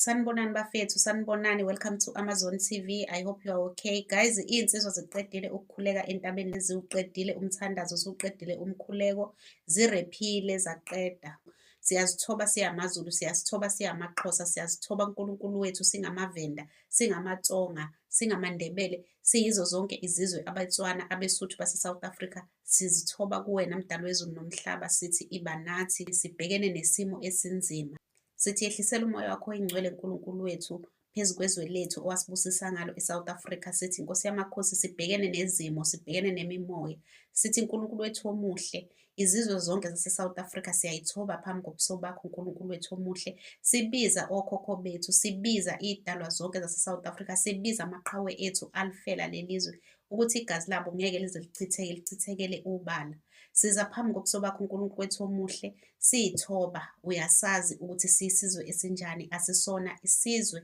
Sanibonani bafethu, sanibonani. Welcome to Amazon TV. I hope you are okay. Guys, iy'nsizwa ziqedile ukukhuleka entabeni, ziwuqedile umthandazo, ziwuqedile umkhuleko, zirephile zaqeda. Siyazithoba siyamaZulu, siyazithoba siyamaXhosa, siyazithoba kuNkulunkulu wethu, singamaVenda, singamaTsonga, singamaNdebele, siyizo zonke izizwe abeTswana, abeSuthu base-South Africa. Sizithoba kuwena Mdali wezulu nomhlaba, sithi iba nathi, sibhekene nesimo esinzima. Sithi yehlisela umoya wakho oyingcwele Nkulunkulu wethu phezu kwezwe lethu owasibusisa ngalo eSouth Africa. Sithi Nkosi yamakhosi, sibhekene nezimo, sibhekene nemimoya. Sithi Nkulunkulu wethu omuhle, izizwe zonke zase-South Africa siyayithoba phambi kobuso bakho Nkulunkulu wethu omuhle. Sibiza okhokho bethu, sibiza iy'dalwa zonke zase-South Africa, sibiza amaqhawe ethu alifela lelizwe ukuthi igazi labo ngeke lize lichitheke, lichithekele ubala. Siza phambi kobuso bakho Nkulunkulu wethu omuhle, siyithoba, uyasazi ukuthi siyisizwe esinjani, asisona isizwe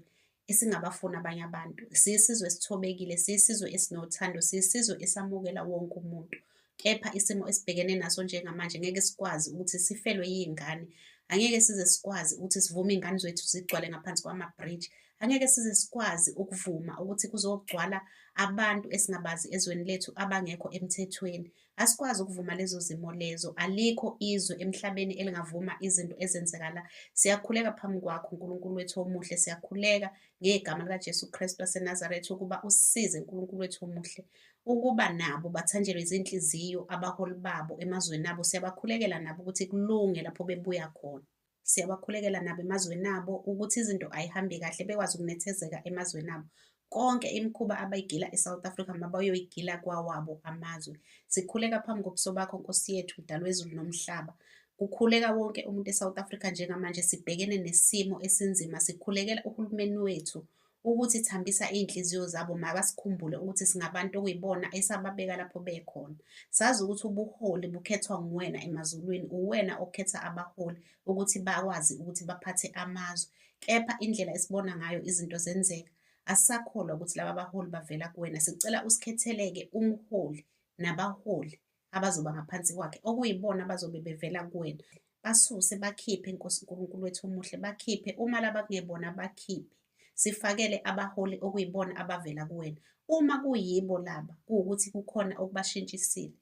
esingabafuni abanye abantu. Siyisizwe esithobekile, siyisizwe esinothando, siyisizwe esamukela wonke umuntu. Kepha isimo esibhekene naso njengamanje ngeke sikwazi ukuthi sifelwe yiy'ngane. Angeke size sikwazi ukuthi sivume iy'ngane zethu zigcwale ngaphansi kwama-bridge. Angeke size sikwazi ukuvuma ukuthi kuzogcwala abantu esingabazi ezweni lethu abangekho emthethweni. Asikwazi ukuvuma lezo zimo lezo. Alikho izwe emhlabeni elingavuma izinto ezenzeka la. Siyakhuleka phambi kwakho Nkulunkulu wethu omuhle, siyakhuleka ngegama likaJesu Kristu waseNazaretha ukuba usisize Nkulunkulu wethu omuhle ukuba nabo bathanjelwe izinhliziyo abaholi babo emazweni abo. Siyabakhulekela nabo ukuthi kulunge lapho bebuya khona. Siyabakhulekela nabo emazweni abo ukuthi izinto ayihambi kahle, bekwazi ukunethezeka emazweni abo. Konke imikhuba abayigila eSouth Africa mabayoyigila kwawabo amazwe. Sikhuleka phambi kobuso bakho Nkosi yethu, Mdali wezulu nomhlaba. Kukhuleka wonke umuntu eSouth Africa njengamanje, sibhekene nesimo esinzima. Sikhulekela uhulumeni wethu ukuthi thambisa iy'nhliziyo zabo, mabasikhumbule ukuthi singabantu okuyibona esababeka lapho bekhona. Sazi ukuthi ubuholi bukhethwa nguwena emazulwini, uwena okhetha abaholi ukuthi bakwazi ukuthi baphathe amazwe. Kepha indlela esibona ngayo izinto zenzeka, asisakholwa ukuthi laba baholi bavela kuwena. Sicela usikhetheleke umholi nabaholi abazoba ngaphansi kwakhe, okuyibona abazobe bevela kuwena. Basuse, bakhiphe Nkosi Nkulunkulu wethu omuhle, bakhiphe. Uma laba kungebona, bakhiphe. Sifakele abaholi okuyibona abavela kuwena. Uma kuyibo laba, kuwukuthi kukhona okubashintshisile,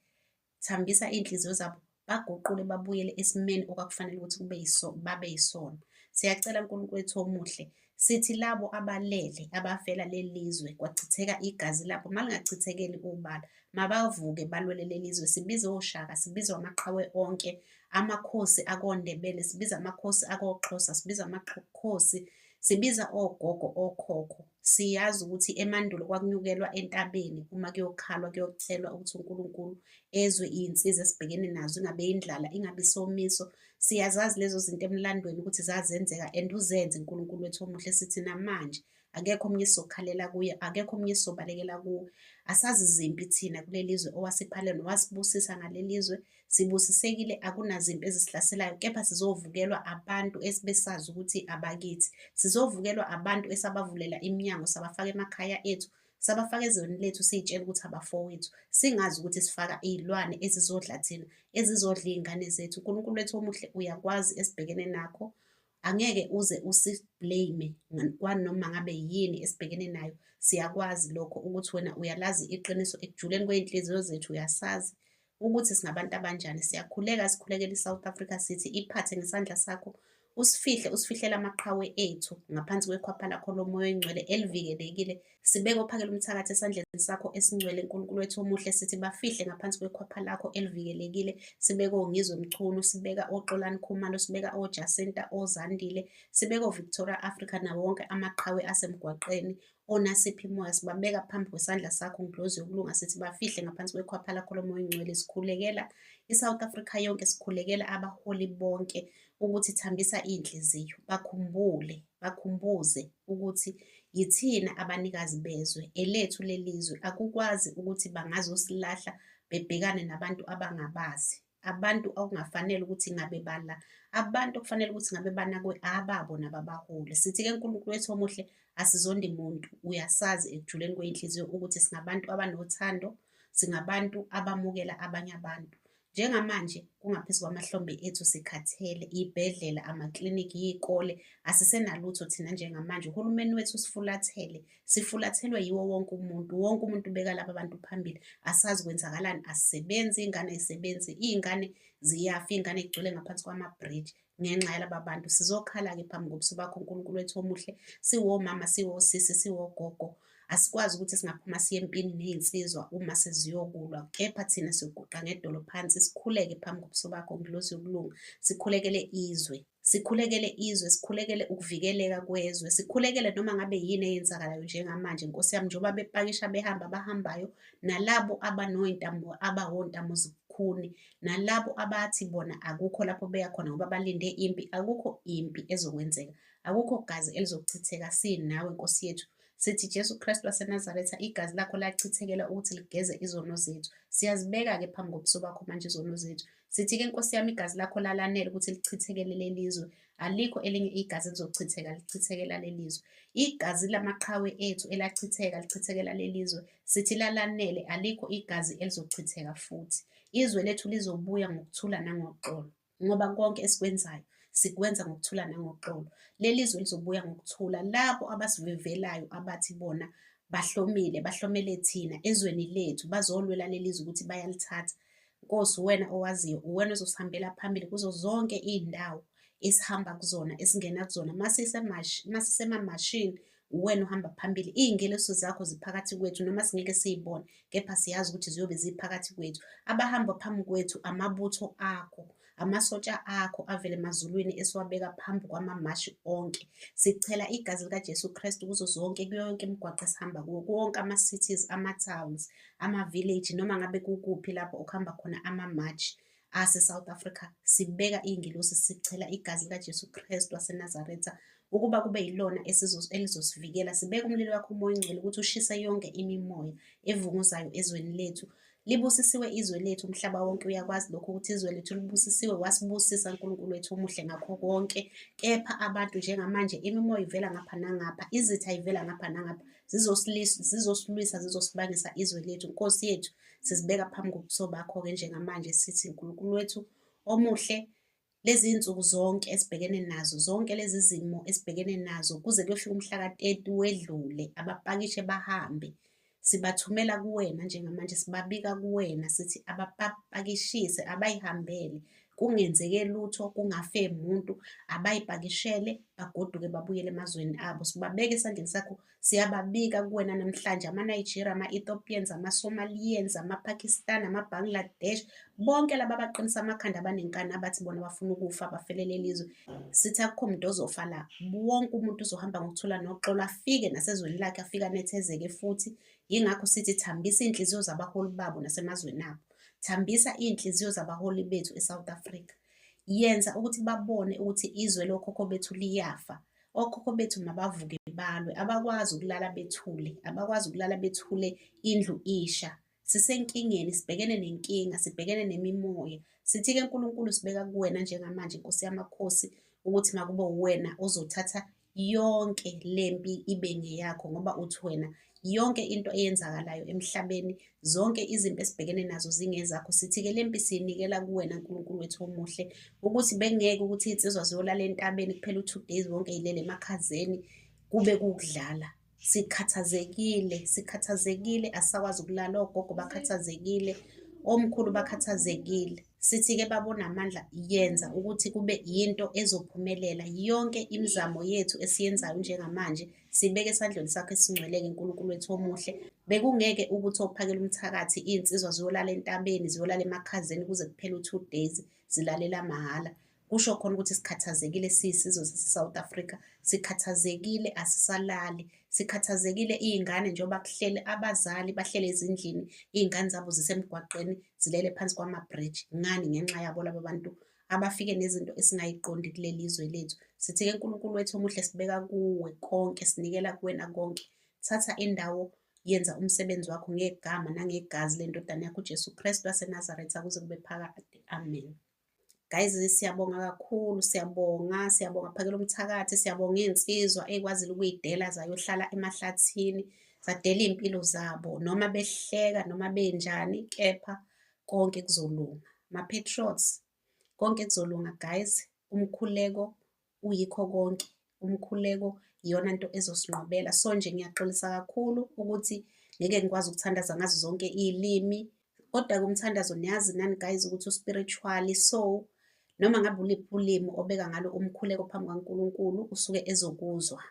thambisa iy'nhliziyo zabo, baguqule babuyele esimeni okwakufanele ukuthi kube yiso, babe yisona. Siyacela Nkulunkulu wethu omuhle, sithi labo abalele abafela lelizwe kwachitheka igazi labo, malingachithekeli ubala, mabavuke balwele lelizwe. Sibize oShaka, sibize amaqhawe onke, amakhosi akoNdebele, sibiza amakhosi akoXhosa, sibiza amakhosi, sibiza ogogo, okhokho. Siyazi ukuthi emandulo kwakunyukelwa entabeni uma kuyokhalwa, kuyocelwa ukuthi uNkulunkulu ezwe iy'nsizi esibhekene nazo, ingabe indlala, ingabe isomiso. Siyazazi lezo zinto emlandweni ukuthi zazenzeka and uzenze Nkulunkulu wethu omuhle. Sithi namanje akekho omunye esizokhalela kuye, akekho omunye esizobalekela kuwe. Asazi zimpi thina kuleli zwe owasipha lona, wasibusisa ngaleli zwe. Sibusisekile, akunazimpi ezisihlaselayo, kepha sizovukelwa abantu esibesazi ukuthi abakithi. Sizovukelwa abantu esabavulela iminyango, sabafaka emakhaya ethu, sabafaka ezweni lethu, siy'tshela ukuthi abafowethu, singazi ukuthi sifaka iy'lwane ezizodla thina, ezizodla iy'ngane zethu. uNkulunkulu wethu omuhle uyakwazi esibhekene nakho. Angeke uze usi-blame kwanoma ngabe yini esibhekene nayo. Siyakwazi lokho ukuthi wena uyalazi iqiniso ekujuleni kwey'nhliziyo zethu, uyasazi ukuthi singabantu abanjani. Siyakhuleka, sikhulekela i-South Africa, sithi iphathe ngesandla sakho, usifihle, usifihlele amaqhawe ethu ngaphansi kwekhwapha lakho lomoya oyingcwele elivikelekile. Sibeke ophakela umthakathi esandleni sakho esingcwele Nkulunkulu wethu omuhle, sithi bafihle ngaphansi kwekhwapha lakho elivikelekile. Sibeke oNgizwe Mchunu, sibeka oXolani Khumalo, sibeka oJacinta, oZandile, sibeka oVictoria Africa nawo wonke amaqhawe asemgwaqeni oNasiphi Moya, sibabeka phambi kwesandla sakho Ngilozi yokulunga, sithi bafihle ngaphansi kwekhwapha lakho lomoya oyingcwele. Sikhulekela i-South Africa yonke, sikhulekela abaholi bonke ukuthi thambisa iy'nhliziyo, bakhumbule, bakhumbuze ukuthi yithina abanikazi bezwe, elethu lelizwe. Akukwazi ukuthi bangazosilahla bebhekane nabantu abangabazi, abantu okungafanele ukuthi ngabe bala, abantu okufanele ukuthi ngabe banakwe ababo nababaholi. Sithi-ke Nkulunkulu wethu omuhle, asizondi muntu, uyasazi ekujuleni kwey'nhliziyo ukuthi singabantu abanothando, singabantu abamukela abanye abantu. Njengamanje kungaphezu kwamahlombe ethu sikhathele, iy'bhedlela, amaklinikhi, iy'kole, asisenalutho thina njengamanje. Uhulumeni wethu usifulathele, sifulathelwe yiwo wonke umuntu, wonke umuntu ubeka laba bantu phambili. Asazi kwenzakalani, asisebenzi, iy'ngane ayisebenzi, iy'ngane ziyafa, iy'ngane y'gcwele ngaphansi kwamabhriji ngenxa yalaba bantu. Sizokhala-ke phambi kobuso bakho Nkulunkulu wethu omuhle, siwomama, siwosisi, siwogogo. Asikwazi ukuthi singaphuma siye empini ney'nsizwa uma seziyokulwa, kepha thina siyoguqa ngedolo phansi sikhuleke phambi kobuso bakho ngilozi yokulunga, sikhulekele izwe. Sikhulekele izwe, sikhulekele ukuvikeleka kwezwe, sikhulekele noma ngabe yini eyenzakalayo njengamanje Nkosi yami, njengoba bepakisha behamba abahambayo, nalabo abanoy'ntambo abawontamo zibukhuni, nalabo abathi bona akukho lapho beya khona ngoba balinde impi, akukho impi ezokwenzeka, akukho gazi elizochitheka, sinawe Nkosi yethu. Sithi Jesu Kristu waseNazaretha, igazi lakho lachithekela ukuthi ligeze izono zethu. Siyazibeka-ke phambi kobuso bakho manje izono zethu. Sithi-ke Nkosi yami, igazi lakho lalanele ukuthi lichithekele leli zwe. Alikho elinye igazi elizochitheka lichithekela leli zwe. Igazi lamaqhawe ethu elachitheka lichithekela leli zwe. Sithi lalanele, alikho igazi elizochitheka futhi. Izwe lethu lizobuya ngokuthula nangoxolo. Ngoba konke esikwenzayo sikwenza ngokuthula nangoxolo. Leli zwe lizobuya ngokuthula. Labo abasivevelayo abathi bona bahlomile, bahlomele thina ezweni lethu, bazolwela leli zwe ukuthi bayalithatha. Nkosi, uwena owaziyo, uwena ozosihambela phambili kuzo zonke iy'ndawo esihamba kuzona, esingena kuzona. Masisemamashini, uwena ohamba phambili. Iy'ngelosi zakho ziphakathi kwethu, noma singeke siy'bone, kepha siyazi ukuthi ziyobe ziphakathi kwethu. Abahamba phambi kwethu amabutho akho, amasotsha akho avela emazulwini esiwabeka phambi kwamamashi onke. Sichela igazi likaJesu Kristu kuzo zonke, kuyo yonke imigwaqo esihamba kuwo, kuwo wonke ama-cities, ama-towns, ama-village, noma ngabe kukuphi lapho okuhamba khona ama-march ase-South Africa. Sibeka iy'ngelosi, sichela igazi likaJesu Kristu waseNazaretha ukuba kube yilona elizosivikela. Sibeka umlilo wakho uMoya oNgcwele ukuthi ushise yonke imimoya evunguzayo ezweni lethu. Libusisiwe izwe lethu, umhlaba wonke uyakwazi lokho ukuthi izwe lethu libusisiwe, wasibusisa uNkulunkulu wethu omuhle ngakho konke. Kepha abantu njengamanje imimoya ivela ngapha nangapha, izitha ivela ngapha nangapha, zizosilwisa, zizosibangisa izwe lethu. Nkosi yethu, sizibeka phambi kobuso bakho-ke njengamanje sithi Nkulunkulu wethu omuhle, lezi zinsuku zonke esibhekene nazo, zonke lezi zimo esibhekene nazo kuze kuyofika umhla ka-30 wedlule, abapakishe bahambe. Sibathumela kuwena njengamanje, sibabika kuwena sithi abapakishise, abayihambele, kungenzeke lutho, kungafe muntu, abayipakishele bagoduke babuyele emazweni abo. Sibabeke esandleni sakho, siyababika kuwena namhlanje, ama-Nigeria, ama-Ethiopians, ama-Somalians, ama-Pakistan, ama-Bangladesh, bonke laba abaqinisa amakhanda abanenkani abathi bona bafuna ukufa bafele leli zwe. Sithi akukho muntu ozofa la, wonke umuntu uzohamba ngokuthula noxolo, afike nasezweni lakhe, afike anethezeke futhi. Yingakho sithi thambisa iy'nhliziyo zabaholi babo nasemazweni abo. Thambisa iy'nhliziyo zabaholi bethu e-South Africa. Yenza ukuthi babone ukuthi izwe lokhokho bethu liyafa. Okhokho bethu mabavuke balwe, abakwazi ukulala bethule, abakwazi ukulala bethule indlu isha. Sisenkingeni, sibhekene nenkinga, sibhekene nemimoya. Sithi-ke Nkulunkulu sibeka kuwena njengamanje Nkosi yamakhosi ukuthi makube uwena ozothatha yonke lempi ibe ngeyakho ngoba uthi wena yonke into eyenzakalayo emhlabeni, zonke izimpi esibhekene nazo zingezakho. Sithi-ke lempi siyinikela kuwena Nkulunkulu wethu omuhle, ukuthi bengeke ukuthi iy'nsizwa ziyolala entabeni kuphela u-2 days wonke y'lele emakhazeni kube kuwukudlala. Sikhathazekile, sikhathazekile, asisakwazi ukulala, ogogo bakhathazekile, omkhulu bakhathazekile. Sithi-ke Baba onamandla, yenza ukuthi kube yinto ezophumelela. Yonke imizamo yethu esiyenzayo njengamanje sibeke esandleni sakho esingcwele-ke Nkulunkulu wethu omuhle. Bekungeke ukuthi ophakela umthakathi iy'nsizwa ziyolala entabeni, ziyolala emakhazeni kuze kuphele u-2 days zilalela mahhala. Kusho khona ukuthi sikhathazekile siyisizwe sase-South Africa, sikhathazekile asisalali, sikhathazekile iy'ngane njengoba kuhleli abazali bahleli ezindlini, iy'ngane zabo zisemgwaqeni zilele phansi kwamabhriji. Ngani? Ngenxa yabo laba bantu abafike nezinto esingayiqondi kuleli zwe lethu. Sithi-ke Nkulunkulu wethu omuhle sibeka kuwe konke, sinikela kuwena konke. Thatha indawo, yenza umsebenzi wakho ngegama nangegazi leNdodana yakho uJesu Kristu waseNazaretha kuze kube phakade. Amen. Guys, siyabonga kakhulu, siyabonga, siyabonga Phakela Umthakathi, siyabonga iy'nsizwa ey'kwazile ukuy'dela zayohlala emahlathini, zadela iy'mpilo zabo, noma behleka noma benjani, kepha konke kuzolunga. Ma-patriots, konke kuzolunga guys. Umkhuleko uyikho konke, umkhuleko iyona nto ezosinqobela. So nje ngiyaxolisa kakhulu ukuthi ngeke ngikwazi ukuthandaza ngazo zonke iy'limi, kodwa-ke umthandazo niyazi nani guys ukuthi u-spiritually, so noma ngabe uliphi ulimi obeka ngalo umkhuleko phambi kukaNkulunkulu usuke ezokuzwa.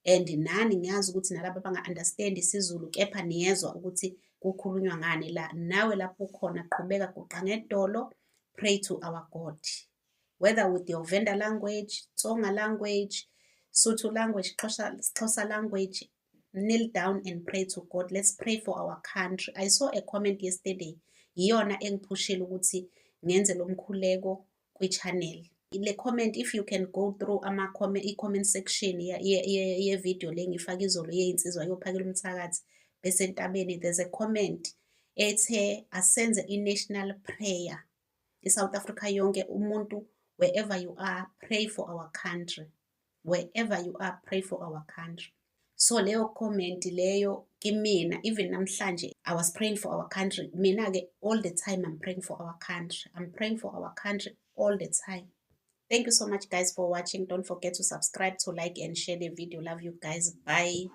And nani ngiyazi ukuthi nalabo abanga-understand isiZulu kepha niyezwa ukuthi kukhulunywa ngani la. Nawe lapho ukhona qhubeka guqa ngedolo, pray to our God. Whether with your Venda language, Tsonga language, Sotho language, Xhosa language, kneel down and pray to God. Let's pray for our country. I saw a comment yesterday. Iyona engiphushile ukuthi ngenze lo mkhuleko kwi-channel. Le comment, if you can go through ama-comment, i-comment section ye-video le ngifake izolo yeyinsizwa yophakela umthakathi bese entabeni, there's a comment ethe asenze i-national prayer. I-South Africa yonke, umuntu wherever you are, pray for our country. Wherever you are, pray for our country. So leyo comment leyo kimina, even namhlanje I was praying for our country. Mina-ke all the time I'm praying for our country. I'm praying for our country all the time. Thank you so much guys for watching. Don't forget to subscribe, to like and share the video. Love you guys. Bye.